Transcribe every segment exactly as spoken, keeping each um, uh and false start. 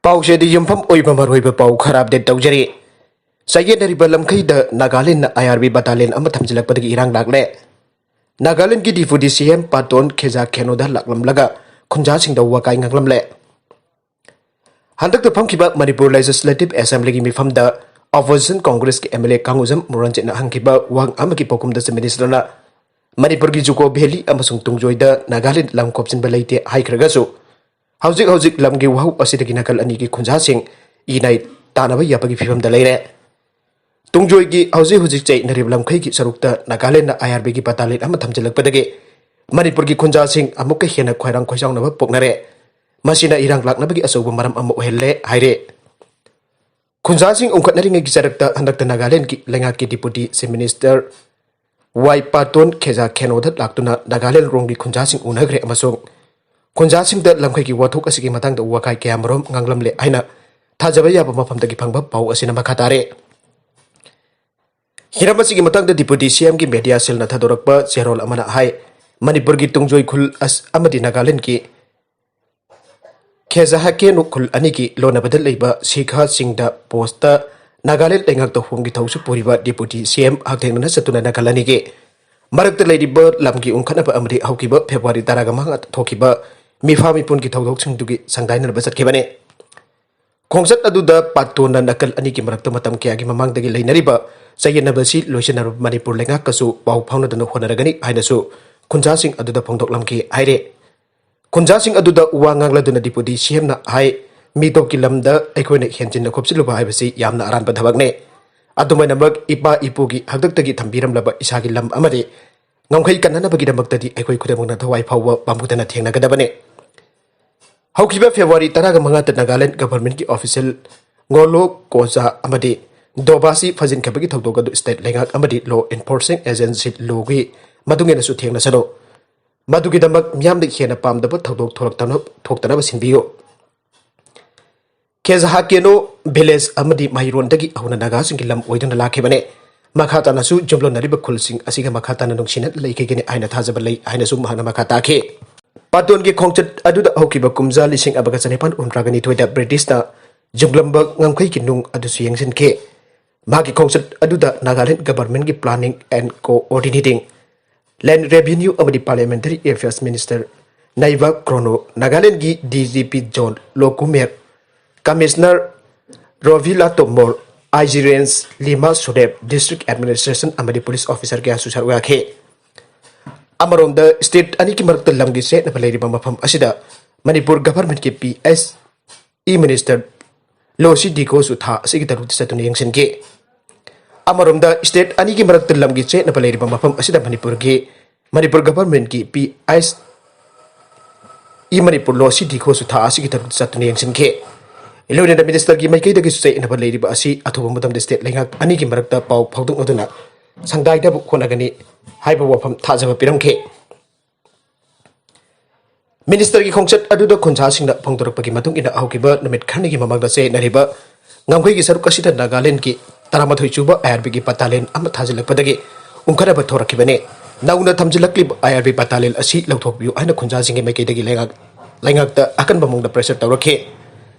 ꯄꯥꯎꯁꯦꯗꯤ ꯌꯨꯝꯐꯝ ꯑꯣꯏꯕ ꯃꯔꯨꯑꯣꯏꯕ ꯄꯥꯎ ꯈꯔ ꯑꯞꯗꯦꯠ ꯇꯧꯖꯔꯤ꯫ ꯆꯌꯦꯠꯅꯔꯤꯕ ꯂꯝꯈꯩꯗ ꯅꯥꯒꯥꯂꯦꯟꯗꯅ ꯑꯥꯏ ꯑꯥꯔ ꯕꯤ ꯕꯇꯥꯂꯤꯌꯟ ꯑꯃ ꯊꯝꯖꯤꯜꯂꯛꯄꯗꯒꯤ ꯏꯔꯥꯡ ꯂꯥꯛꯂꯦ꯫ ꯅꯥꯒꯥꯂꯦꯟꯒꯤ ꯗꯤꯄꯨꯇꯤ ꯁꯤ ꯑꯦꯝ ꯄꯥꯇꯣꯟ ꯈꯦꯖꯥ ꯈꯦꯅꯣꯗ ꯂꯥꯛꯂꯝꯂꯒ ꯈꯨꯟꯖꯥꯁꯤꯡꯗ ꯋꯥꯀꯥꯏ ꯉꯥꯡꯂꯝꯂꯦ꯫ ꯍꯟꯗꯛꯇ ꯐꯝꯈꯤꯕ ꯃꯅꯤꯄꯨꯔ ꯂꯦꯖꯤꯁꯂꯦꯇꯤꯚ ꯑꯦꯁꯦꯝꯕ꯭ꯂꯤꯒꯤ ꯃꯤꯐꯝꯗ ꯑꯣꯄꯣꯖꯤꯁꯟ ꯀꯣꯡꯒ꯭ꯔꯦꯁꯀꯤ ꯑꯦꯝ ꯑꯦꯜ ꯑꯦ ꯀꯥꯡꯉꯨꯖꯝ ꯃꯨꯔꯟꯖꯤꯠꯅ ꯍꯪꯈꯤꯕ ꯋꯥꯍꯪ ꯑꯃꯒꯤ ꯄꯥꯎꯈꯨꯝꯗ ꯆꯤꯐ ꯃꯤꯅꯤꯁꯇꯔꯅ ꯃꯅꯤꯄꯨꯔꯒꯤ ꯖꯨꯀꯣ ꯚꯦꯂꯤ ꯑꯃꯁꯨꯡ ꯇꯨꯡꯖꯣꯏꯗ ꯅꯥꯒꯥꯂꯦꯟ ꯂꯝ ꯈꯣꯞꯆꯤꯟꯕ ꯂꯩꯇꯦ ꯍꯥꯏꯈ꯭ꯔꯒꯁꯨ, ꯍꯧꯖꯤꯛ ꯍꯧꯖꯤꯛ ꯂꯝꯒꯤ ꯋꯥꯍꯧ ꯑꯁꯤꯗꯒꯤ ꯅꯥꯀꯜ ꯑꯅꯤꯒꯤ ꯈꯨꯟꯖꯥꯁꯤꯡ ꯏꯅꯥꯏ ꯇꯥꯅꯕ ꯌꯥꯕꯒꯤ ꯐꯤꯕꯝꯗ ꯂꯩꯔꯦ꯫ ꯇꯨꯡꯖꯣꯏꯒꯤ ꯍꯧꯖꯤꯛ ꯍꯧꯖꯤꯛ ꯆꯌꯦꯠꯅꯔꯤꯕ ꯂꯝꯈꯩꯒꯤ ꯁꯔꯨꯛꯇ ꯅꯥꯒꯥꯂꯦꯟꯗ ꯑꯥꯏ ꯑꯥꯔ ꯕꯤꯒꯤ ꯕꯇꯥꯂꯤꯌꯟ ꯑꯃ ꯊꯝꯖꯤꯜꯂꯛꯄꯗꯒꯤ ꯃꯅꯤꯄꯨꯔꯒꯤ ꯈꯨꯟꯖꯥꯁꯤꯡ ꯑꯃꯨꯛꯀ ꯍꯦꯟꯅ ꯈꯣꯏꯔꯥꯡ ꯈꯣꯏꯁꯥꯎꯅꯕ ꯄꯣꯛꯅꯔꯦ꯫ ꯃꯁꯤꯅ ꯏꯔꯥꯡ ꯂꯥꯛꯅꯕꯒꯤ ꯑꯆꯧꯕ ꯃꯔꯝ ꯑꯃ ꯑꯣꯏꯍꯜꯂꯦ ꯍꯥꯏꯔꯦ꯫ ꯈꯨꯟꯖꯥꯁꯤꯡ ꯎꯪꯈꯠꯅꯔꯤꯉꯩꯒꯤ ꯆꯔꯛꯇ ꯍꯟꯗꯛꯇ ꯅꯥꯒꯥꯂꯦꯟꯒꯤ ꯂꯩꯉꯥꯛꯀꯤ ꯗꯤꯄꯨꯇꯤ ꯆꯤꯐ ꯃꯤꯅꯤꯁꯇꯔ ꯋꯥꯏ ꯄꯥꯇꯣꯟ ꯈꯦꯖꯥ ꯈꯦꯅꯣꯗ ꯂꯥꯛꯇꯨꯅ ꯅꯥꯒꯥꯂꯦꯟ ꯔꯣꯝꯒꯤ ꯈꯨꯟꯖꯥꯁꯤꯡ ꯎꯅꯈ꯭ꯔꯦ ꯑꯃꯁꯨꯡ ꯈꯨꯟꯖꯥꯁꯤꯡꯗ ꯂꯝꯈꯩꯒꯤ ꯋꯥꯊꯣꯛ ꯑꯁꯤꯒꯤ ꯃꯇꯥꯡꯗ ꯋꯥꯀꯥꯏ ꯀꯌꯥꯃꯔꯨꯝ ꯉꯥꯡꯂꯝꯂꯦ ꯍꯥꯏꯅ ꯊꯥꯖꯕ ꯌꯥꯕ ꯃꯐꯝꯗꯒꯤ ꯐꯪꯕ ꯄꯥꯎ ꯑꯁꯤꯅ ꯃꯈꯥ ꯇꯥꯔꯦ꯫ ꯍꯤꯔꯝ ꯑꯁꯤꯒꯤ ꯃꯇꯥꯡꯗ ꯗꯤꯄꯨꯇꯤ ꯁꯤ ꯑꯦꯝꯒꯤ ꯃꯦꯗꯤꯌꯥ ꯁꯦꯜꯅ ꯊꯥꯗꯣꯔꯛꯄ ꯆꯦꯔꯣꯜ ꯑꯃꯅ ꯍꯥꯏ, ꯃꯅꯤꯄꯨꯔꯒꯤ ꯇꯨꯡꯖꯣꯏ ꯈꯨꯜ ꯑꯁ-, ꯑꯃꯗꯤ ꯅꯥꯒꯥꯂꯦꯟꯗꯒꯤ ꯈꯦꯖꯥꯍꯀꯦꯅꯨ ꯈꯨꯜ ꯑꯅꯤꯒꯤ ꯂꯣꯟꯅꯕꯗ ꯂꯩꯕ ꯁꯤꯈꯥꯁꯤꯡꯗ ꯄꯣꯁꯇ ꯅꯥꯒꯥꯂꯦꯟ ꯂꯩꯉꯥꯛꯇ ꯍꯣꯝꯒꯤ ꯊꯧꯁꯨ ꯄꯨꯔꯤꯕ ꯗꯤꯄꯨꯇꯤ ꯁꯤ ꯑꯦꯝ ꯍꯛꯊꯦꯡꯅꯅ ꯆꯠꯇꯨꯅ ꯅꯥꯀꯜ ꯑꯅꯤꯒꯤ ꯃꯔꯛꯇ ꯂꯩꯔꯤꯕ ꯂꯝꯒꯤ ꯎꯪꯈꯠꯅꯕ ꯑꯃꯗꯤ ꯍꯧꯈꯤꯕ ꯐꯦꯕ꯭ꯔꯨꯋꯥꯔꯤ ꯇꯔꯥꯃꯉꯥ ꯊꯣꯛꯈꯤꯕ ꯃꯤꯐꯥ ꯃꯤꯄꯨꯟꯒꯤ ꯊꯧꯗꯣꯛꯁꯤꯡꯗꯨꯒꯤ ꯁꯪꯗꯥꯏꯅꯅꯕ ꯆꯠꯈꯤꯕꯅꯤ꯫ ꯈꯣꯡꯆꯠ ꯑꯗꯨꯗ ꯄꯥꯇꯣꯟꯅ ꯅꯥꯀꯜ ꯑꯅꯤꯒꯤ ꯃꯔꯛꯇ ꯃꯇꯝ ꯀꯌꯥꯒꯤ ꯃꯃꯥꯡꯗꯒꯤ ꯂꯩꯅꯔꯤꯕ ꯆꯌꯦꯠꯅꯕ ꯑꯁꯤ ꯂꯣꯏꯁꯤꯟꯅꯕ ꯃꯅꯤꯄꯨꯔ ꯂꯩꯉꯥꯛꯀꯁꯨ ꯄꯥꯎ ꯐꯥꯎꯅꯗꯨꯅ ꯍꯣꯠꯅꯔꯒꯅꯤ ꯍꯥꯏꯅꯁꯨ ꯈꯨꯟꯖꯥꯁꯤꯡ ꯑꯗꯨꯗ ꯐꯣꯡꯗꯣꯛꯂꯝꯈꯤ ꯍꯥꯏꯔꯦ꯫ ꯈꯨꯟꯖꯥꯁꯤꯡ ꯑꯗꯨꯗ ꯋꯥ ꯉꯥꯡꯂꯗꯨꯅ ꯗꯤꯄꯨꯇꯤ ꯁꯤ ꯑꯦꯝꯅ ꯍꯥꯏ, ꯃꯤꯇꯣꯞꯀꯤ ꯂꯝꯗ ꯑꯩꯈꯣꯏꯅ ꯍꯦꯟꯖꯤꯟꯅ ꯈꯣꯞꯆꯤꯜꯂꯨꯕ ꯍꯥꯏꯕꯁꯤ ꯌꯥꯝꯅ ꯑꯔꯥꯟꯕ ꯊꯕꯛꯅꯤ꯫ ꯑꯗꯨꯃꯥꯏꯅꯃꯛ ꯏꯄꯥ ꯏꯄꯨꯒꯤ ꯍꯥꯛꯇꯛꯇꯒꯤ ꯊꯝꯕꯤꯔꯝꯂꯕ ꯏꯁꯥꯒꯤ ꯂꯝ ꯑꯃꯗꯤ ꯉꯝꯈꯩ ꯀꯟꯅꯅꯕꯒꯤꯗꯃꯛꯇꯗꯤ ꯑꯩꯈꯣꯏ ꯈꯨꯗꯤꯡꯃꯛꯅ ꯊꯋꯥꯏ ꯐꯥꯎꯕ ꯄꯥꯝꯃꯨꯗꯅ ꯊꯦꯡꯅꯒꯗꯕꯅꯤ꯫ ꯍꯧꯈꯤꯕ ꯐꯦꯕ꯭ꯔꯨꯋꯥꯔꯤ ꯇꯔꯥꯃꯉꯥꯗ ꯅꯥꯒꯥꯂꯦꯟ ꯒꯚꯔꯟꯃꯦꯟꯠꯀꯤ ꯑꯣꯐꯤꯁꯤꯌꯦꯜ ꯉꯣꯂꯣ ꯀꯣꯖꯥ ꯑꯃꯗꯤ ꯗꯣꯕꯥꯁꯤ ꯐꯥꯖꯤꯟꯈꯤꯕꯒꯤ ꯊꯧꯗꯣꯛ ꯑꯗꯨ ꯁ꯭ꯇꯦꯠ ꯂꯩꯉꯥꯛ ꯑꯃꯗꯤ ꯂꯣ ꯑꯦꯟꯐꯣꯔꯁꯤꯡ ꯑꯦꯖꯦꯟꯁꯤ ꯂꯣꯒꯤ ꯃꯇꯨꯡ ꯏꯟꯅꯁꯨ ꯊꯦꯡꯅꯁꯅꯨ꯫ ꯃꯗꯨꯒꯤꯗꯃꯛ ꯃꯤꯌꯥꯝꯅ ꯍꯦꯟꯅ ꯄꯥꯝꯗꯕ ꯊꯧꯗꯣꯛ ꯊꯣꯛꯂꯛꯇꯅ-, ꯊꯣꯛꯇꯅꯕ ꯁꯤꯟꯕꯤꯌꯨ꯫ ꯈꯦꯖꯥꯍꯥꯀꯦꯅꯣ ꯚꯤꯂꯦꯖ ꯑꯃꯗꯤ ꯃꯍꯩꯔꯣꯟꯗꯒꯤ ꯍꯧꯅ ꯅꯥꯒꯥꯁꯤꯡꯒꯤ ꯂꯝ ꯑꯣꯏꯗꯨꯅ ꯂꯥꯛꯈꯤꯕꯅꯤ꯫ ꯃꯈꯥ ꯇꯥꯅꯁꯨ ꯌꯨꯝꯂꯣꯟꯅꯔꯤꯕ ꯈꯨꯜꯁꯤꯡ ꯑꯁꯤꯒ ꯃꯈꯥ ꯇꯥꯅ ꯅꯨꯡꯁꯤꯅ ꯂꯩꯈꯤꯒꯅꯤ ꯍꯥꯏꯅ ꯊꯥꯖꯕ ꯂꯩ ꯍꯥꯏꯅꯁꯨ ꯃꯍꯥꯛꯅ ꯃꯈꯥ ꯇꯥꯈꯤ꯫ ꯄꯥꯇꯣꯟꯒꯤ ꯈꯣꯡꯆꯠ ꯑꯗꯨꯗ ꯍꯧꯈꯤꯕ ꯀꯨꯝꯖꯥ ꯂꯤꯁꯤꯡ ꯑꯃꯒ ꯆꯅꯤꯄꯥꯟ ꯍꯨꯝꯗ꯭ꯔꯥꯒ ꯅꯤꯊꯣꯏꯗ ꯕ꯭ꯔꯤꯇꯤꯁꯅ ꯌꯨꯡꯂꯝꯕ ꯉꯝꯈꯩꯒꯤ ꯅꯨꯡ ꯑꯗꯨꯁꯨ ꯌꯦꯡꯁꯤꯟꯈꯤ꯫ ꯃꯍꯥꯛꯀꯤ ꯈꯣꯡꯆꯠ ꯑꯗꯨꯗ ꯅꯥꯒꯥꯂꯦꯟꯗ Government ꯀꯤ Planning and Coordinating, Land Revenue ꯑꯃꯗꯤ Parliamentary Affairs Minister ꯅꯥꯏꯕ ꯀ꯭ꯔꯣꯅꯣ, ꯅꯥꯒꯥꯂꯦꯟꯗꯒꯤ D G P John Lokumer, Commissioner Rovila Tomor, I G Range Lima Sudep, District Administration ꯑꯃꯗꯤ Police Officer ꯀꯌꯥꯁꯨ ꯁꯔꯨꯛ ꯌꯥꯈꯤ꯫ ꯑꯃꯔꯣꯝꯗ, state ꯑꯅꯤꯒꯤ ꯃꯔꯛꯇ ꯂꯝꯒꯤ ꯆꯌꯦꯠꯅꯕ ꯂꯩꯔꯤꯕ ꯃꯐꯝ ꯑꯁꯤꯗ ꯃꯅꯤꯄꯨꯔ Government ꯀꯤ P S E Minister ꯂꯣꯁꯤ ꯗꯤꯒꯣꯁꯨ ꯊꯥ ꯑꯁꯤꯒꯤ ꯇꯔꯨꯛꯇ ꯆꯠꯇꯨꯅ ꯌꯦꯡꯁꯤꯟꯈꯤ꯫ ꯑꯃꯔꯣꯝꯗ, state ꯑꯅꯤꯒꯤ ꯃꯔꯛꯇ ꯂꯝꯒꯤ ꯆꯌꯦꯠꯅꯕ ꯂꯩꯔꯤꯕ ꯃꯐꯝ ꯑꯁꯤꯗ ꯃꯅꯤꯄꯨꯔꯒꯤ, ꯃꯅꯤꯄꯨꯔ Government ꯀꯤ P S E ꯃꯅꯤꯄꯨꯔ ꯂꯣꯁꯤ ꯗꯤꯒꯣꯁꯨ ꯊꯥ ꯑꯁꯤꯒꯤ ꯇꯔꯨꯛꯇ ꯆꯠꯇꯨꯅ ꯌꯦꯡꯁꯤꯟꯈꯤ꯫ ꯂꯣꯏꯅꯅ Minister ꯒꯤ ꯃꯥꯏꯀꯩꯗꯒꯤꯁꯨ ꯆꯌꯦꯠꯅꯕ ꯂꯩꯔꯤꯕ ꯑꯁꯤ ꯑꯊꯨꯕ ꯃꯇꯝꯗ state ꯂꯩꯉꯥꯛ ꯑꯅꯤꯒꯤ ꯃꯔꯛꯇ ꯄꯥꯎ ꯐꯥꯎꯗꯣꯛꯅꯗꯨꯅ ꯁꯪꯗꯥꯏꯅꯕ ꯍꯣꯠꯅꯒꯅꯤ ꯍꯥꯏꯕ ꯋꯥꯐꯝ ꯊꯥꯖꯕ ꯄꯤꯔꯝꯈꯤ꯫ Minister ꯒꯤ ꯈꯣꯡꯆꯠ ꯑꯗꯨꯗ ꯈꯨꯟꯖꯥꯁꯤꯡꯅ ꯐꯣꯡꯗꯣꯔꯛꯄꯒꯤ ꯃꯇꯨꯡ ꯏꯟꯅ, ꯍꯧꯈꯤꯕ ꯅꯨꯃꯤꯠ ꯈꯔꯅꯤꯒꯤ ꯃꯃꯥꯡꯗ ꯆꯌꯦꯠꯅꯔꯤꯕ ꯉꯝꯈꯩꯒꯤ ꯁꯔꯨꯛ ꯑꯁꯤꯗ ꯅꯥꯒꯥꯂꯦꯟꯗꯒꯤ ꯇꯔꯥꯃꯥꯊꯣꯏ ꯁꯨꯕ I R B ꯒꯤ battalion ꯑꯃ ꯊꯥꯖꯤꯜꯂꯛꯄꯗꯒꯤ ꯎꯪꯈꯠꯅꯕ ꯊꯣꯔꯛꯈꯤꯕꯅꯤ꯫ ꯅꯧꯅ ꯊꯝꯖꯤꯜꯂꯛꯂꯤꯕ I R B battalion ꯑꯁꯤ ꯂꯧꯊꯣꯛꯄꯤꯌꯨ ꯍꯥꯏꯅ ꯈꯨꯟꯖꯥꯁꯤꯡꯒꯤ ꯃꯥꯏꯀꯩꯗꯒꯤ ꯂꯩꯉꯥꯛ, ꯂꯩꯉꯥꯛꯇ ꯑꯀꯟꯕ ꯃꯑꯣꯡꯗ pressure ꯇꯧꯔꯛꯈꯤ꯫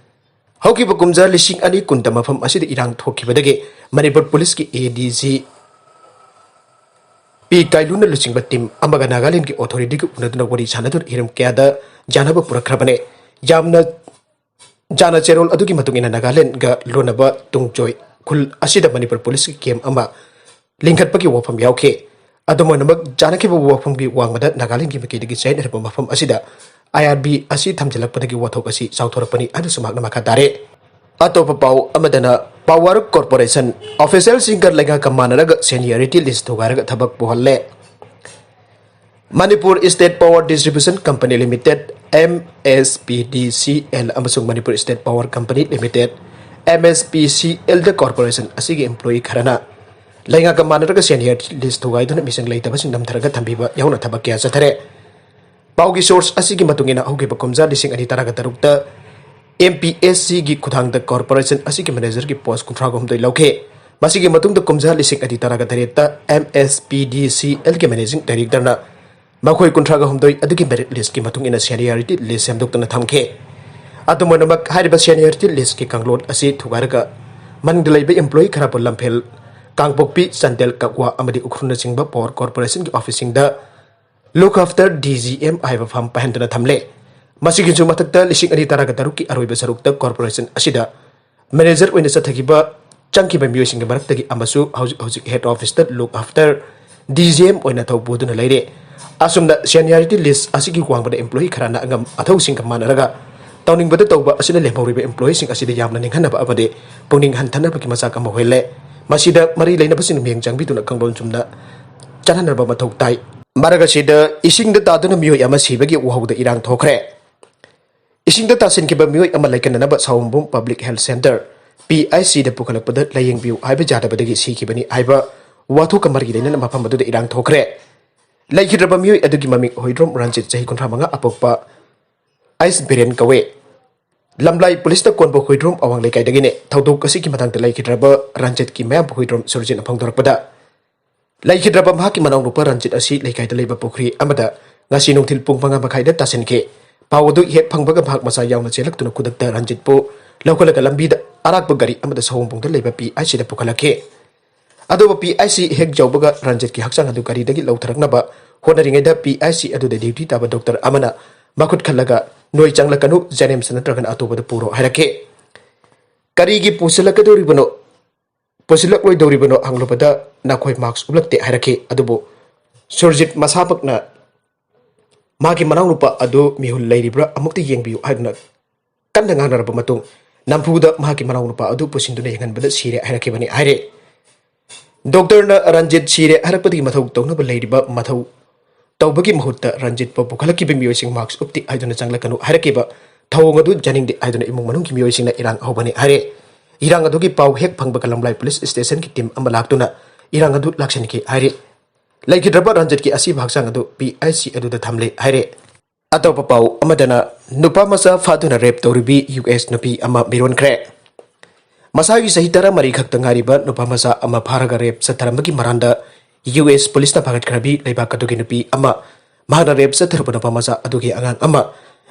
ꯍꯧꯈꯤꯕ ꯀꯨꯝꯖꯥ ꯂꯤꯁꯤꯡ ꯑꯅꯤ ꯀꯨꯟꯗ ꯃꯐꯝ ꯑꯁꯤꯗ ꯏꯔꯥꯡ ꯊꯣꯛꯈꯤꯕꯗꯒꯤ ꯃꯅꯤꯄꯨꯔ Police ꯀꯤ A D G P ꯀꯥꯏꯂꯨꯅ ꯂꯨꯆꯤꯡꯕ team ꯑꯃꯒ ꯅꯥꯒꯥꯂꯦꯟꯗꯒꯤ authority ꯒ ꯎꯅꯗꯨꯅ ꯋꯥꯔꯤ ꯁꯥꯟꯅꯗꯨꯅ ꯍꯤꯔꯝ ꯀꯌꯥꯗ ꯌꯥꯅꯕ ꯄꯨꯔꯛꯈ꯭ꯔꯕꯅꯤ꯫ ꯌꯥꯝꯅ ꯌꯥꯅ ꯆꯦꯔꯣꯜ ꯑꯗꯨꯒꯤ ꯃꯇꯨꯡ ꯏꯟꯅ ꯅꯥꯒꯥꯂꯦꯟꯗꯒ ꯂꯣꯟꯅꯕ ꯇꯨꯡꯖꯣꯏ ꯈꯨꯜ ꯑꯁꯤꯗ ꯃꯅꯤꯄꯨꯔ Police ꯀꯤ camp ꯑꯃ ꯂꯤꯡꯈꯠꯄꯒꯤ ꯋꯥꯐꯝ ꯌꯥꯎꯈꯤ꯫ ꯑꯗꯨꯝ ꯑꯣꯏꯅꯃꯛ, ꯆꯥꯅꯈꯤꯕ ꯋꯥꯐꯝꯒꯤ ꯋꯥꯡꯃꯗ ꯅꯥꯒꯥꯂꯦꯟꯗꯒꯤ ꯃꯥꯏꯀꯩꯗꯒꯤ ꯆꯌꯦꯠꯅꯔꯕ ꯃꯐꯝ ꯑꯁꯤꯗ I R B ꯑꯁꯤ ꯊꯝꯖꯤꯜꯂꯛꯄꯗꯒꯤ ꯋꯥꯊꯣꯛ ꯑꯁꯤ ꯆꯥꯎꯊꯣꯔꯛꯄꯅꯤ ꯍꯥꯏꯅꯁꯨ ꯃꯍꯥꯛꯅ ꯃꯈꯥ ꯇꯥꯔꯦ꯫ ꯑꯇꯣꯞꯄ ꯄꯥꯎ ꯑꯃꯗꯅ, Power Corporation official ꯁꯤꯡꯒ ꯂꯩꯉꯥꯛꯀ ꯃꯥꯟꯅꯔꯒ seniority list ꯊꯨꯒꯥꯏꯔꯒ ꯊꯕꯛ ꯄꯨꯍꯜꯂꯦ꯫ Manipur State Power Distribution Company Limited, M S P D C L, ꯑꯃꯁꯨꯡ Manipur State Power Company Limited, M S P C L ꯗ corporation ꯑꯁꯤꯒꯤ employee ꯈꯔꯅ ꯂꯩꯉꯥꯛꯀ ꯃꯥꯟꯅꯔꯒ seniority list ꯊꯨꯒꯥꯏꯗꯨꯅ ꯃꯤꯁꯤꯡ ꯂꯩꯇꯕꯁꯤꯡ ꯅꯝꯊꯔꯒ ꯊꯝꯕꯤꯕ ꯌꯥꯎꯅ ꯊꯕꯛ ꯀꯌꯥ ꯆꯠꯊꯔꯦ꯫ ꯄꯥꯎꯒꯤ source ꯑꯁꯤꯒꯤ ꯃꯇꯨꯡ ꯏꯟꯅ, ꯍꯧꯈꯤꯕ ꯀꯨꯝꯖꯥ ꯂꯤꯁꯤꯡ ꯑꯅꯤ ꯇꯔꯥꯒ ꯇꯔꯨꯛꯇ M P S C ꯒꯤ ꯈꯨꯠꯊꯥꯡꯗ corporation ꯑꯁꯤꯒꯤ manager ꯒꯤ post ꯀꯨꯟꯊ꯭ꯔꯥꯒ ꯍꯨꯝꯗꯣꯏ ꯂꯧꯈꯤ꯫ ꯃꯁꯤꯒꯤ ꯃꯇꯨꯡꯗ ꯀꯨꯝꯖꯥ ꯂꯤꯁꯤꯡ ꯑꯅꯤ ꯇꯔꯥꯒ ꯇꯔꯦꯠꯇ M S P D C L ꯒꯤ managing director ꯅ ꯃꯈꯣꯏ ꯀꯨꯟꯊ꯭ꯔꯥꯒ ꯍꯨꯝꯗꯣꯏ ꯑꯗꯨꯒꯤ merit listꯀꯤ ꯃꯇꯨꯡ ꯏꯟꯅ seniority list ꯁꯦꯝꯗꯣꯛꯇꯨꯅ ꯊꯝꯈꯤ꯫ ꯑꯗꯨꯝ ꯑꯣꯏꯅꯃꯛ, ꯍꯥꯏꯔꯤꯕ seniority listꯀꯤ ꯀꯥꯡꯂꯣꯟ ꯑꯁꯤ ꯊꯨꯒꯥꯏꯔꯒ ꯃꯅꯨꯡꯗ ꯂꯩꯕ employee ꯈꯔꯕꯨ ꯂꯝꯐꯦꯜ, ꯀꯥꯡꯄꯣꯛꯄꯤ, ꯆꯥꯟꯗꯦꯜ, ꯀꯛꯋꯥ ꯑꯃꯗꯤ ꯎꯈ꯭ꯔꯨꯜꯅꯆꯤꯡꯕ power corporationꯒꯤ officeꯁꯤꯡꯗ look after D G M ꯍꯥꯏꯕ ꯐꯝ ꯄꯥꯏꯍꯟꯗꯨꯅ ꯊꯝꯂꯦ꯫ ꯃꯁꯤꯒꯤꯁꯨ ꯃꯊꯛꯇ, ꯂꯤꯁꯤꯡ ꯑꯅꯤ ꯇꯔꯥꯒ ꯇꯔꯨꯛꯀꯤ ꯑꯔꯣꯏꯕ ꯁꯔꯨꯛꯇ corporation ꯑꯁꯤꯗ manager ꯑꯣꯏꯅ ꯆꯠꯊꯈꯤꯕ, ꯆꯪꯈꯤꯕ ꯃꯤꯑꯣꯏꯁꯤꯡꯒꯤ ꯃꯔꯛꯇꯒꯤ ꯑꯃꯁꯨ ꯍꯧꯖꯤꯛ ꯍꯧꯖꯤꯛ head officeꯇ look after D G M ꯑꯣꯏꯅ ꯊꯧ ꯄꯨꯗꯨꯅ ꯂꯩꯔꯦ꯫ ꯑꯁꯨꯝꯅ seniority list ꯑꯁꯤꯒꯤ ꯋꯥꯡꯃꯗ employee ꯈꯔꯅ ꯑꯉꯝ ꯑꯊꯧꯁꯤꯡꯒ ꯃꯥꯟꯅꯔꯒ ꯇꯧꯅꯤꯡꯕꯗ ꯇꯧꯕ ꯑꯁꯤꯅ ꯂꯦꯝꯍꯧꯔꯤꯕ employeeꯁꯤꯡ ꯑꯁꯤꯗ ꯌꯥꯝꯅ ꯅꯤꯡꯍꯟꯅꯕ ꯑꯃꯗꯤ ꯄꯨꯛꯅꯤꯡ ꯍꯟꯊꯅꯕꯒꯤ ꯃꯆꯥꯛ ꯑꯃ ꯑꯣꯏꯍꯜꯂꯦ꯫ ꯃꯁꯤꯗ ꯃꯔꯤ ꯂꯩꯅꯕꯁꯤꯡꯅ ꯃꯤꯠꯌꯦꯡ ꯆꯪꯕꯤꯗꯨꯅ ꯀꯥꯡꯂꯣꯟ ꯆꯨꯝꯅ ꯆꯠꯍꯟꯅꯕ ꯃꯊꯧ ꯇꯥꯏ꯫ ꯃꯔꯛ ꯑꯁꯤꯗ ꯏꯁꯤꯡꯗ ꯇꯥꯗꯨꯅ ꯃꯤꯑꯣꯏ ꯑꯃ ꯁꯤꯕꯒꯤ ꯋꯥꯍꯧꯗ ꯏꯔꯥꯡ ꯊꯣꯛꯈ꯭ꯔꯦ꯫ ꯏꯁꯤꯡꯗ ꯇꯥꯁꯤꯟꯈꯤꯕ ꯃꯤꯑꯣꯏ ꯑꯃ ꯂꯩꯀꯟꯅꯅꯕ ꯁꯥꯋꯣꯝꯕꯨꯡ Public Health Centre, P I Cꯗ ꯄꯨꯈꯠꯂꯛꯄꯗ ꯂꯥꯌꯦꯡꯕꯤꯌꯨ ꯍꯥꯏꯕ ꯌꯥꯗꯕꯗꯒꯤ ꯁꯤꯈꯤꯕꯅꯤ ꯍꯥꯏꯕ ꯋꯥꯊꯣꯛꯀ ꯃꯔꯤ ꯂꯩꯅꯅ ꯃꯐꯝ ꯑꯗꯨꯗ ꯏꯔꯥꯡ ꯊꯣꯛꯈ꯭ꯔꯦ꯫ ꯂꯩꯈꯤꯗ꯭ꯔꯕ ꯃꯤꯑꯣꯏ ꯑꯗꯨꯒꯤ ꯃꯃꯤꯡ ꯍꯨꯏꯗ꯭ꯔꯣꯝ ꯔꯟꯖꯤꯠ, ꯆꯍꯤ ꯀꯨꯟꯊ꯭ꯔꯥ ꯃꯉꯥ, ꯑꯄꯣꯛꯄ ꯑꯥꯏꯁ ꯕꯤꯔꯦꯟ ꯀꯧꯏ꯫ ꯂꯝꯂꯥꯏ ꯄꯨꯂꯤꯁꯇ ꯀꯣꯟꯕ ꯍꯨꯏꯗ꯭ꯔꯣꯝ ꯑꯋꯥꯡ ꯂꯩꯀꯥꯏꯗꯒꯤꯅꯤ꯫ ꯊꯧꯗꯣꯛ ꯑꯁꯤꯒꯤ ꯃꯇꯥꯡꯗ ꯂꯩꯈꯤꯗ꯭ꯔꯕ ꯔꯟꯖꯤꯠꯀꯤ ꯃꯌꯥꯝꯕ ꯍꯨꯏꯗ꯭ꯔꯣꯝ ꯁꯨꯔꯖꯤꯠꯅ ꯐꯣꯡꯗꯣꯔꯛꯄꯗ, ꯂꯩꯈꯤꯗ꯭ꯔꯕ ꯃꯍꯥꯛꯀꯤ ꯃꯅꯥꯎꯅꯨꯄꯥ ꯔꯟꯖꯤꯠ ꯑꯁꯤ ꯂꯩꯀꯥꯏꯗ ꯂꯩꯕ ꯄꯨꯈ꯭ꯔꯤ ꯑꯃꯗ ꯉꯁꯤ ꯅꯨꯡꯊꯤꯜ ꯄꯨꯡ ꯃꯉꯥ ꯃꯈꯥꯏꯗ ꯇꯥꯁꯤꯟꯈꯤ꯫ ꯄꯥꯎ ꯑꯗꯨ ꯍꯦꯛ ꯐꯪꯕꯒ ꯃꯍꯥꯛ ꯃꯆꯥ ꯌꯥꯎꯅ ꯆꯦꯜꯂꯛꯇꯨꯅ ꯈꯨꯗꯛꯇ ꯔꯟꯖꯤꯠꯄꯨ ꯂꯧꯈꯠꯂꯒ ꯂꯝꯕꯤꯗ ꯑꯔꯥꯛꯄ ꯒꯥꯔꯤ ꯑꯃꯗ ꯁꯑꯣꯝꯕꯨꯡꯗ ꯂꯩꯕ P I Cꯗ ꯄꯨꯈꯠꯂꯛꯈꯤ꯫ ꯑꯗꯨꯕꯨ P I C ꯍꯦꯛ ꯌꯧꯕꯒ ꯔꯟꯖꯤꯠꯀꯤ ꯍꯛꯆꯥꯡ ꯑꯗꯨ ꯒꯥꯔꯤꯗꯒꯤ ꯂꯧꯊꯔꯛꯅꯕ ꯍꯣꯠꯅꯔꯤꯉꯩꯗ, P I C ꯑꯗꯨꯗ duty ꯇꯥꯕ doctor ꯑꯃꯅ ꯃꯈꯨꯠ ꯈꯜꯂꯒ, "ꯅꯣꯏ ꯆꯪꯂꯛꯀꯅꯨ, JNIMS ꯅꯠꯇ꯭ꯔꯒꯅ ꯑꯇꯣꯞꯄꯗ ꯄꯨꯔꯣ" ꯍꯥꯏꯔꯛꯈꯤ꯫ "ꯀꯔꯤꯒꯤ ꯄꯨꯁꯤꯜꯂꯛꯀꯗꯧꯔꯤꯕꯅꯣ? ꯄꯨꯁꯤꯜꯂꯛꯂꯣꯏꯗꯧꯔꯤꯕꯅꯣ?" ꯍꯪꯂꯨꯕꯗ, "ꯅꯈꯣꯏ mask ꯎꯞꯂꯛꯇꯦ" ꯍꯥꯏꯔꯛꯈꯤ꯫ ꯑꯗꯨꯕꯨ ꯁꯨꯔꯖꯤꯠ ꯃꯁꯥꯃꯛꯅ ꯃꯥꯒꯤ ꯃꯅꯥꯎꯅꯨꯄꯥ ꯑꯗꯨ ꯃꯤꯍꯨꯜ ꯂꯩꯔꯤꯕ꯭ꯔꯥ ꯑꯃꯨꯛꯇ ꯌꯦꯡꯕꯤꯌꯨ ꯍꯥꯏꯗꯨꯅ ꯀꯟꯅ ꯉꯥꯡꯅꯔꯕ ꯃꯇꯨꯡ, ꯅꯝꯐꯨꯗ ꯃꯍꯥꯛꯀꯤ ꯃꯅꯥꯎꯅꯨꯄꯥ ꯑꯗꯨ ꯄꯨꯁꯤꯟꯗꯨꯅ ꯌꯦꯡꯍꯟꯕꯗ ꯁꯤꯔꯦ ꯍꯥꯏꯔꯛꯈꯤꯕꯅꯤ ꯍꯥꯏꯔꯦ꯫ Doctorꯅ ꯔꯟꯖꯤꯠ ꯁꯤꯔꯦ ꯍꯥꯏꯔꯛꯄꯗꯒꯤ ꯃꯊꯧ ꯇꯧꯅꯕ ꯂꯩꯔꯤꯕ ꯃꯊꯧ ꯇꯧꯕꯒꯤ ꯃꯍꯨꯠꯇ ꯔꯟꯖꯤꯠꯄꯨ ꯄꯨꯈꯠꯂꯛꯈꯤꯕ ꯃꯤꯑꯣꯏꯁꯤꯡ mask ꯎꯞꯇꯦ ꯍꯥꯏꯗꯨꯅ ꯆꯪꯂꯛꯀꯅꯨ ꯍꯥꯏꯔꯛꯈꯤꯕ ꯊꯧꯑꯣꯡ ꯑꯗꯨ ꯌꯥꯅꯤꯡꯗꯦ ꯍꯥꯏꯗꯨꯅ ꯏꯃꯨꯡ ꯃꯅꯨꯡꯒꯤ ꯃꯤꯑꯣꯏꯁꯤꯡꯅ ꯏꯔꯥꯡ ꯍꯧꯕꯅꯤ ꯍꯥꯏꯔꯦ꯫ ꯏꯔꯥꯡ ꯑꯗꯨꯒꯤ ꯄꯥꯎ ꯍꯦꯛ ꯐꯪꯕꯒ ꯂꯝꯂꯥꯏ police stationꯒꯤ team ꯑꯃ ꯂꯥꯛꯇꯨꯅ ꯏꯔꯥꯡ ꯑꯗꯨ ꯂꯥꯛꯁꯤꯟꯈꯤ ꯍꯥꯏꯔꯦ꯫ ꯂꯩꯈꯤꯗ꯭ꯔꯕ ꯔꯟꯖꯤꯠꯀꯤ ꯑꯁꯤꯕ ꯍꯛꯆꯥꯡ ꯑꯗꯨ P I C ꯑꯗꯨꯗ ꯊꯝꯂꯦ ꯍꯥꯏꯔꯦ꯫ ꯑꯇꯣꯞꯄ ꯄꯥꯎ ꯑꯃꯗꯅ, ꯅꯨꯄꯥ ꯃꯆꯥ ꯐꯥꯗꯨꯅ rape ꯇꯧꯔꯤꯕꯤ U S ꯅꯨꯄꯤ ꯑꯃ ꯃꯤꯔꯣꯟꯈ꯭ꯔꯦ꯫ ꯃꯁꯥꯒꯤ ꯆꯍꯤ ꯇꯔꯥꯃꯔꯤ ꯈꯛꯇ ꯉꯥꯏꯔꯤꯕ ꯅꯨꯄꯥ ꯃꯆꯥ ꯑꯃ ꯐꯥꯔꯒ rape ꯆꯠꯊꯔꯝꯕꯒꯤ ꯃꯔꯥꯟꯗ U S policeꯅ ꯐꯥꯒꯠꯈ꯭ꯔꯕꯤ ꯂꯩꯕꯥꯛ ꯑꯗꯨꯒꯤ ꯅꯨꯄꯤ ꯑꯃ ꯃꯍꯥꯛꯅ ꯔꯦꯞ ꯆꯠꯊꯔꯨꯕ ꯅꯨꯄꯥ ꯃꯆꯥ ꯑꯗꯨꯒꯤ ꯑꯉꯥꯡ ꯑꯃ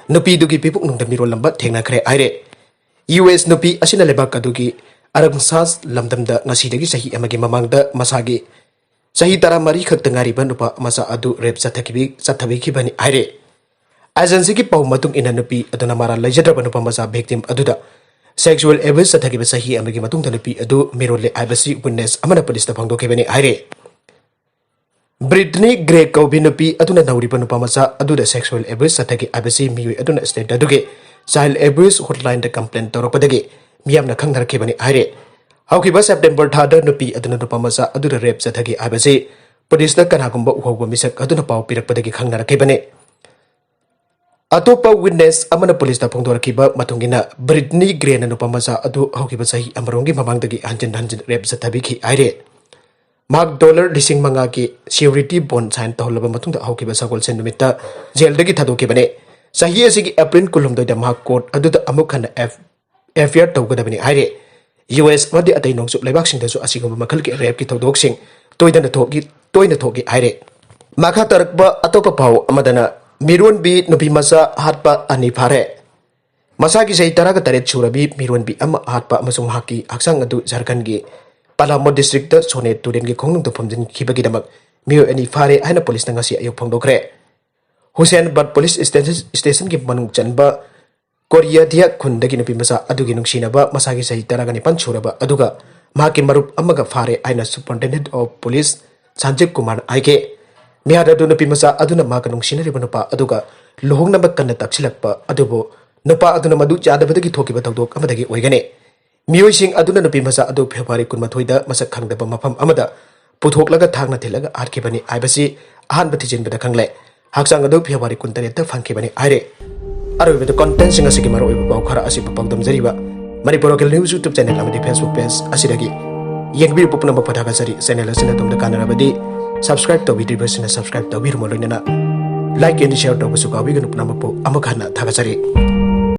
ꯅꯨꯄꯤꯗꯨꯒꯤ ꯄꯤꯄꯨꯛꯅꯨꯡꯗ ꯃꯤꯔꯣꯜꯂꯝꯕ ꯊꯦꯡꯅꯈ꯭ꯔꯦ ꯍꯥꯏꯔꯦ꯫ ꯌꯨ ꯑꯦꯁ ꯅꯨꯄꯤ ꯑꯁꯤꯅ ꯂꯩꯕꯥꯛ ꯑꯗꯨꯒꯤ ꯑꯔꯪꯁꯥꯁ ꯂꯝꯗꯝꯗ ꯉꯁꯤꯗꯒꯤ ꯆꯍꯤ ꯑꯃꯒꯤ ꯃꯃꯥꯡꯗ ꯃꯁꯥꯒꯤ ꯆꯍꯤ ꯇꯔꯥꯃꯔꯤ ꯈꯛꯇ ꯉꯥꯏꯔꯤꯕ ꯅꯨꯄꯥ ꯃꯆꯥ ꯑꯗꯨ ꯔꯦꯞ ꯆꯠꯊꯈꯤꯕꯤ-, ꯆꯠꯊꯕꯤꯈꯤꯕꯅꯤ ꯍꯥꯏꯔꯦ꯫ ꯑꯦꯖꯦꯟꯁꯤꯒꯤ ꯄꯥꯎ ꯃꯇꯨꯡ ꯏꯟꯅ ꯅꯨꯄꯤ ꯑꯗꯨꯅ ꯃꯔꯥꯜ ꯂꯩꯖꯗ꯭ꯔꯕ ꯅꯨꯄꯥ ꯃꯆꯥ ꯚꯤꯛꯇꯤꯝ ꯑꯗꯨꯗ ꯁꯦꯛꯁꯨꯑꯦꯜ ꯑꯦꯕ꯭ꯌꯨꯁ ꯆꯠꯊꯈꯤꯕ ꯆꯍꯤ ꯑꯃꯒꯤ ꯃꯇꯨꯡꯗ ꯅꯨꯄꯤ ꯑꯗꯨ ꯃꯤꯔꯣꯜꯂꯦ ꯍꯥꯏꯕꯁꯤ ꯋꯤꯠꯅꯦꯁ ꯑꯃꯅ ꯄꯨꯂꯤꯁꯇ ꯐꯣꯡꯗꯣꯛꯈꯤꯕꯅꯤ ꯍꯥꯏꯔꯦ꯫ ꯕ꯭ꯔꯤꯠꯅꯤ ꯒ꯭ꯔꯦ ꯀꯧꯕꯤ ꯅꯨꯄꯤ ꯑꯗꯨꯅ ꯅꯧꯔꯤꯕ ꯅꯨꯄꯥ ꯃꯆꯥ ꯑꯗꯨꯗ ꯁꯦꯛꯁꯨꯑꯦꯜ ꯑꯦꯕ꯭ꯌꯨꯁ ꯆꯠꯊꯈꯤ ꯍꯥꯏꯕꯁꯤ ꯃꯤꯑꯣꯏ ꯑꯗꯨꯅ ꯁ꯭ꯇꯦꯠ ꯑꯗꯨꯒꯤ ꯆꯥꯏꯜ ꯑꯦꯕ꯭ꯌꯨꯁ ꯍꯣꯠꯂꯥꯏꯟꯗ ꯀꯝꯄ꯭ꯂꯦꯟ ꯇꯧꯔꯛꯄꯗꯒꯤ ꯃꯤꯌꯥꯝꯅ ꯈꯪꯅꯔꯛꯈꯤꯕꯅꯤ ꯍꯥꯏꯔꯦ꯫ ꯍꯧꯈꯤꯕ ꯁꯦꯞꯇꯦꯝꯕꯔ ꯊꯥꯗ ꯅꯨꯄꯤ ꯑꯗꯨꯅ ꯅꯨꯄꯥ ꯃꯆꯥ ꯑꯗꯨꯗ ꯔꯦꯞ ꯆꯠꯊꯈꯤ ꯍꯥꯏꯕꯁꯤ ꯄꯨꯂꯤꯁꯅ ꯀꯅꯥꯒꯨꯝꯕ ꯎꯍꯧꯕ ꯃꯤꯁꯛ ꯑꯗꯨꯅ ꯄꯥꯎ ꯄꯤꯔꯛꯄꯗꯒꯤ ꯈꯪꯅꯔꯛꯈꯤꯕꯅꯤ꯫ ꯑꯇꯣꯞꯄ ꯋꯤꯠꯅꯦꯁ ꯑꯃꯅ ꯄꯨꯂꯤꯁꯇ ꯐꯣꯡꯗꯣꯔꯛꯈꯤꯕ ꯃꯇꯨꯡ ꯏꯟꯅ, ꯕ꯭ꯔꯤꯠꯅꯤ ꯒ꯭ꯔꯦꯅ ꯅꯨꯄꯥ ꯃꯆꯥ ꯑꯗꯨ ꯍꯧꯈꯤꯕ ꯆꯍꯤ ꯑꯃꯔꯣꯝꯒꯤ ꯃꯃꯥꯡꯗꯒꯤ ꯍꯟꯖꯤꯟ ꯍꯟꯖꯤꯟ ꯔꯦꯞ ꯆꯠꯊꯕꯤꯈꯤ ꯍꯥꯏꯔꯦ꯫ ꯃꯍꯥꯛ ꯗꯣꯂꯔ ꯂꯤꯁꯤꯡ ꯃꯉꯥꯒꯤ ꯁꯤꯌꯨꯔꯤꯇꯤ ꯕꯣꯟ ꯁꯥꯏꯟ ꯇꯧꯍꯜꯂꯕ ꯃꯇꯨꯡꯗ ꯍꯧꯈꯤꯕ ꯁꯒꯣꯜꯁꯦꯟ ꯅꯨꯃꯤꯠꯇ ꯖꯦꯜꯗꯒꯤ ꯊꯥꯗꯣꯛꯈꯤꯕꯅꯤ꯫ ꯆꯍꯤ ꯑꯁꯤꯒꯤ ꯑꯦꯄ꯭ꯔꯤꯜ ꯀꯨꯟꯍꯨꯝꯗꯣꯏꯗ ꯃꯍꯥꯛ ꯀꯣꯔꯠ ꯑꯗꯨꯗ ꯑꯃꯨꯛ ꯍꯟꯅ ꯑꯦꯐ-, ꯑꯦꯐ ꯑꯥꯏ ꯑꯥꯔ ꯇꯧꯒꯗꯕꯅꯤ ꯍꯥꯏꯔꯦ꯫ ꯌꯨ ꯑꯦꯁ ꯑꯃꯗꯤ ꯑꯇꯩ ꯅꯣꯡꯆꯨꯞ ꯂꯩꯕꯥꯛꯁꯤꯡꯗꯁꯨ ꯑꯁꯤꯒꯨꯝꯕ ꯃꯈꯜꯒꯤ ꯔꯦꯞꯀꯤ ꯊꯧꯗꯣꯛꯁꯤꯡ ꯇꯣꯏꯗꯅ ꯊꯣꯛꯏ, ꯇꯣꯏꯅ ꯊꯣꯛꯏ ꯍꯥꯏꯔꯦ꯫ ꯃꯈꯥ ꯇꯥꯔꯛꯄ ꯑꯇꯣꯞꯄ ꯄꯥꯎ ꯑꯃꯗꯅ, ꯃꯤꯔꯣꯟꯕꯤ ꯅꯨꯄꯤ ꯃꯆꯥ ꯍꯥꯠꯄ ꯑꯅꯤ ꯐꯥꯔꯦ꯫ ꯃꯁꯥꯒꯤ ꯆꯍꯤ ꯇꯔꯥꯒ ꯇꯔꯦꯠ ꯁꯨꯔꯕꯤ ꯃꯤꯔꯣꯟꯕꯤ ꯑꯃ ꯍꯥꯠꯄ ꯑꯃꯁꯨꯡ ꯃꯍꯥꯛꯀꯤ ꯍꯛꯆꯥꯡ ꯑꯗꯨ ꯖꯔꯈꯟꯒꯤ ꯄꯥꯂꯥꯃꯨ ꯗꯤꯁꯇ꯭ꯔꯤꯛꯇ ꯁꯣꯅꯦ ꯇꯨꯔꯦꯜꯒꯤ ꯈꯣꯡꯅꯨꯡꯗ ꯐꯨꯝꯖꯤꯟꯈꯤꯕꯒꯤꯗꯃꯛ ꯃꯤꯑꯣꯏ ꯑꯅꯤ ꯐꯥꯔꯦ ꯍꯥꯏꯅ ꯄꯨꯂꯤꯁꯅ ꯉꯁꯤ ꯑꯌꯨꯛ ꯐꯣꯡꯗꯣꯛꯈ꯭ꯔꯦ꯫ ꯍꯨꯁꯦꯟꯕꯥꯗ ꯄꯨꯂꯤꯁ ꯁ꯭ꯇꯦꯁꯟ, ꯁ꯭ꯇꯦꯁꯟꯒꯤ ꯃꯅꯨꯡ ꯆꯟꯕ ꯀꯣꯔꯤꯌꯥꯗꯤꯌꯥ ꯈꯨꯟꯗꯒꯤ ꯅꯨꯄꯤ ꯃꯆꯥ ꯑꯗꯨꯒꯤ ꯅꯨꯡꯁꯤꯅꯕ ꯃꯁꯥꯒꯤ ꯆꯍꯤ ꯇꯔꯥꯒ ꯅꯤꯄꯥꯟ ꯁꯨꯔꯕ ꯑꯗꯨꯒ ꯃꯍꯥꯛꯀꯤ ꯃꯔꯨꯞ ꯑꯃꯒ ꯐꯥꯔꯦ ꯍꯥꯏꯅ Superintendent of Police ꯁꯟꯖꯤꯕ ꯀꯨꯃꯥꯔꯅ ꯍꯥꯏꯈꯤ꯫ ꯃꯤꯍꯥꯠ ꯑꯗꯨ ꯅꯨꯄꯤ ꯃꯆꯥ ꯑꯗꯨꯅ ꯃꯍꯥꯛꯀ ꯅꯨꯡꯁꯤꯅꯔꯤꯕ ꯅꯨꯄꯥ ꯑꯗꯨꯒ ꯂꯨꯍꯣꯡꯅꯕ ꯀꯟꯅ ꯇꯛꯁꯤꯜꯂꯛꯄ ꯑꯗꯨꯕꯨ ꯅꯨꯄꯥ ꯑꯗꯨꯅ ꯃꯗꯨ ꯌꯥꯗꯕꯗꯒꯤ ꯊꯣꯛꯈꯤꯕ ꯊꯧꯗꯣꯛ ꯑꯃꯗꯒꯤ ꯑꯣꯏꯒꯅꯤ꯫ ꯃꯤꯑꯣꯏꯁꯤꯡ ꯑꯗꯨꯅ ꯅꯨꯄꯤ ꯃꯆꯥ ꯑꯗꯨ ꯐꯦꯕ꯭ꯔꯨꯋꯥꯔꯤ ꯀꯨꯟꯃꯥꯊꯣꯏꯗ ꯃꯁꯛ ꯈꯪꯗꯕ ꯃꯐꯝ ꯑꯃꯗ ꯄꯨꯊꯣꯛꯂꯒ ꯊꯥꯡꯅ ꯊꯤꯜꯂꯒ ꯍꯥꯠꯈꯤꯕꯅꯤ ꯍꯥꯏꯕꯁꯤ ꯑꯍꯥꯟꯕ ꯊꯤꯖꯤꯟꯕꯗ ꯈꯪꯂꯦ꯫ ꯍꯛꯆꯥꯡ ꯑꯗꯨ ꯐꯦꯕ꯭ꯔꯨꯋꯥꯔꯤ ꯀꯨꯟꯇꯔꯦꯠꯇ ꯐꯪꯈꯤꯕꯅꯤ ꯍꯥꯏꯔꯦ꯫ ꯑꯔꯣꯏꯕꯗ ꯀꯣꯟꯇꯦꯟꯁꯤꯡ ꯑꯁꯤꯒꯤ ꯃꯔꯨꯑꯣꯏꯕ ꯄꯥꯎ ꯈꯔ ꯑꯁꯤꯕꯨ ꯄꯥꯎꯗꯝꯖꯔꯤꯕ Manipur local news YouTube channel ꯑꯃꯗꯤ Facebook ꯄꯦꯖ ꯑꯁꯤꯗꯒꯤ ꯌꯦꯡꯕꯤꯔꯤꯕ ꯄꯨꯝꯅꯃꯛꯄꯨ ꯊꯥꯒꯠꯆꯔꯤ꯫ ꯆꯦꯅꯦꯜ ꯑꯁꯤꯅ ꯑꯗꯣꯝꯗ ꯀꯥꯟꯅꯔꯕꯗꯤ ꯁꯕꯁꯀ꯭ꯔꯥꯏꯕ ꯇꯧꯕꯤꯗ꯭ꯔꯤꯕꯁꯤꯡꯅ ꯁꯕꯁꯀ꯭ꯔꯥꯏꯕ ꯇꯧꯕꯤꯔꯝꯃꯨ, ꯂꯣꯏꯅꯅ ꯂꯥꯏꯛ ꯑꯦꯟ ꯁꯤꯌꯔ ꯇꯧꯕꯁꯨ ꯀꯥꯎꯕꯤꯒꯅꯨ꯫ ꯄꯨꯝꯅꯃꯛꯄꯨ ꯑꯃꯨꯛ ꯍꯟꯅ ꯊꯥꯒꯠꯆꯔꯤ꯫